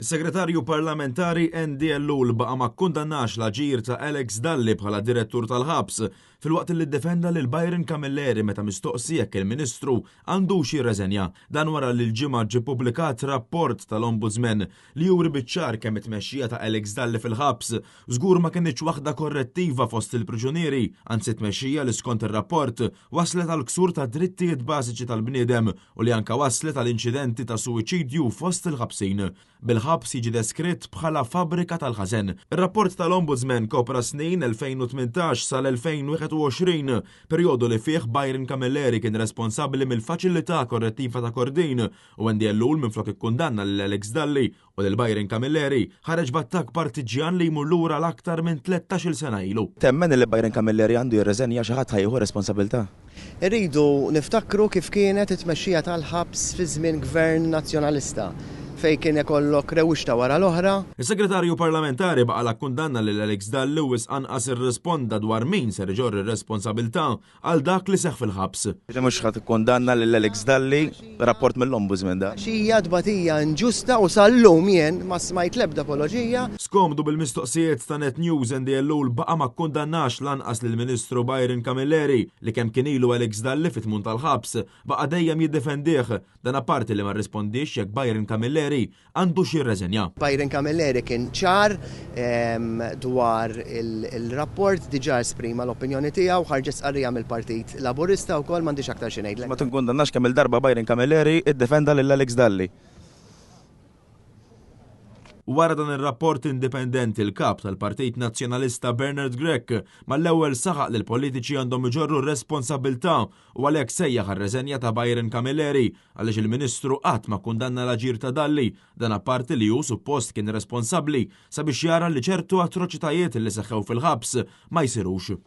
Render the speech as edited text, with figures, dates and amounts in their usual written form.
Is-Segretarju Parlamentari Andy Ellul baqa' ma kkundannax l-aġir ta' Alex Dalli bħala direttur tal-ħabs, filwaqt li ddefenda lil Byron Camilleri meta mistoqsi jekk il-Ministru għandux jirreżenja. Dan wara li l-Ġimgħa ġie ppubblikat rapport tal-Ombudsman li juri biċ-ċar kemm it-tmexxija ta' Alex Dalli fil-ħabs żgur ma kinitx waħda korrettiva fost il-priġunieri, anzi tmexxija li skont ir-rapport wasslet għal ksur ta' drittijiet bażiċi tal-bniedem u li anke wasslet għal inċidenti ta' suwiċidju fost il-ħabsin, bil-ħabs jiġi deskritt bħala fabbrika tal-ħażen. Ir-rapport tal-Ombudsman kopra s-snin 2018 sal-2021, perjodu li fih Byron Camilleri kien responsabbli mill-Faċilità Korrettiva ta' Kordin u Andy Ellul minflok ikkundanna lil Alex Dalli u lil Byron Camilleri ħareġ b'attakk partiġġjan li jmur lura għal aktar minn 13-il sena ilu. Temmen li Byron Camilleri għandu jirreżenja xi ħadd ħa jieħu r-responsabilità? Irridu niftakru kif kienet it-tmexxija tal-ħabs fi żmien Gvern Nazzjonalista fejn kien ikollok rewwixta wara l-oħra. Is-Segretarju Parlamentari baqa' la kkundanna lil Alex Dalli u wisq anqas irrisponda dwar min ser iġorr ir-responsabilità għal dak li seħħ fil-ħabs. Jiġifieri mhux ħa tikkundanna lil Alex Dalli, rapport mill-Ombudsman dan. Għax hija tbatija inġusta u sal-lum jien ma smajt l-ebda apoloġija. Skomdu bil-mistoqsijiet ta' Net News, Andy Ellul baqa' ma kkundannax lanqas lill-Ministru Byron Camilleri li kemm kien ilu Alex Dalli fit-tmun tal-ħabs, baqa' dejjem jiddefendih. Dan apparti li ma rrispondiex jekk Byron Camilleri għandux jirreżenja. Byron Camilleri kien ċar dwar il-rapport, diġà esprima l-opinjoni tiegħu, ħarġet stqarrija mill-Partit Laburista wkoll, m'għandix aktar xi ngħidlek. Ma tinkundannax kemm-il darba Byron Camilleri iddefenda lil Alex Dalli. Wara dan ir-rapport indipendenti l-Kap tal-Partit Nazzjonalista Bernard Grech mal-ewwel saħaq li l-politiċi għandhom iġorru r-responsabbiltà u għalhekk sejjaħ għar-reżenja ta' Byron Camilleri għaliex il-Ministru qatt ma kkundanna l-aġir ta' Dalli, dan apparti li hu suppost kien responsabbli sabiex jara li ċertu atroċitajiet li seħħew fil-ħabs ma jsirux.